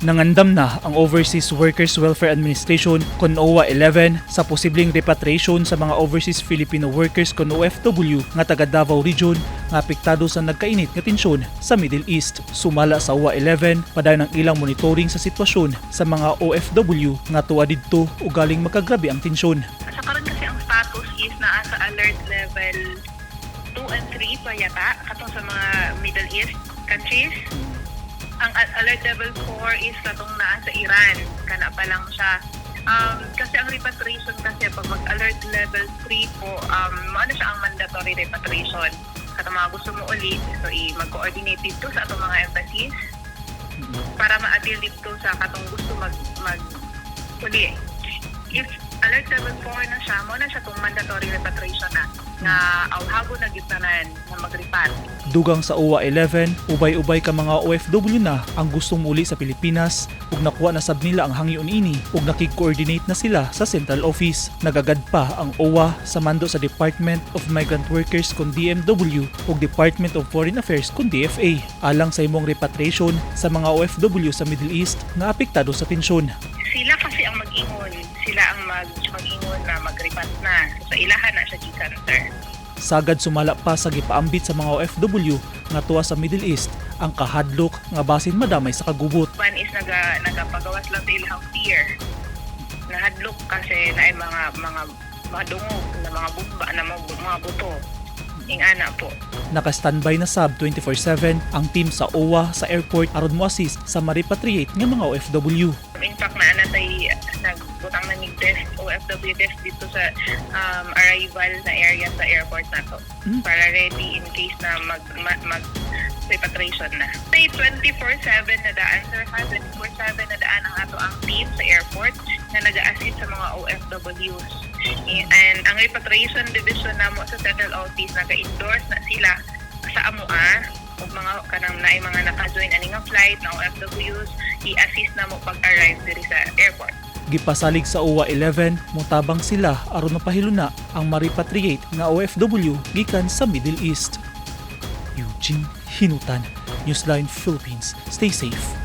Nangandam na ang Overseas Workers Welfare Administration kon OWWA 11 sa posibleng repatriation sa mga overseas Filipino workers kon OFW nga taga Davao Region nga apektado sa nagkainit nga tensyon sa Middle East. Sumala sa OWWA 11, padayon ang ilang monitoring sa sitwasyon sa mga OFW nga tuwa didto o galing makagrabe ang tensyon. Sa karon kasi, ang status is naa sa alert level 2 and 3 pa yata katong sa mga Middle East countries. Ang alert level 4 is katong naa sa Iran. Kana pa lang siya. Kasi ang repatriation kasi, pag mag-alert level 3 po, ano siya, ang mandatory repatriation. Katong mga gusto mouli, so i-mag-coordinate dito sa atong mga embassies para ma-avail dito sa katong gusto mag mag uli. If alert level 4 na siya, mao na siya tong mandatory repatriation na nga awhago na gyud tanan na mag-repat. Dugang sa OWWA 11, ubay-ubay ka mga OFW na ang gustong muli sa Pilipinas ug nakuha na sab nila ang hangyo niini ug nakig-coordinate na sila sa central office. Nagagad pa ang OWWA sa mando sa Department of Migrant Workers kon DMW ug Department of Foreign Affairs kon DFA alang sa imong repatriation sa mga OFW sa Middle East nga apektado sa tensyon. Sila kasi ang mag-ingon, sila ang mag-ingon na mag-repat na. So, sa ilahan na siya gikan, sir. Sagad sumala pa sa gipaambit sa mga OFW nga tuwa sa Middle East ang kahadlok nga basin madamay sa kagubot. One is nagapagawas lang sa ilahang fear. Nahadlok kasi na ay mga madungog na mga bomba na mga buto. Ing-ana po. Naka-standby na sab 24/7 ang team sa OWWA sa airport aron mo assist sa ma-repatriate nga mga OFW. In fact, naa na tay nagbutang na mig desk, OFW desk dito sa arrival na area sa airport nato para ready in case na mag repatriation na. Say 24/7 na daan, sir, ha? 24/7 na daan ang ato ang team sa airport na nag-assist sa mga OFWs. And ang repatriation division namo sa central office, nag-endorse na sila sa amoa ug mga kanang naay mga naka-join ani nga flight na OFWs, i-assist namo pag-arrive diri sa airport. Gipasalig sa OWWA 11 motabang sila aron mapahiluna ang ma-repatriate nga OFW gikan sa Middle East. Eugene Hinutan, Newsline Philippines. Stay safe.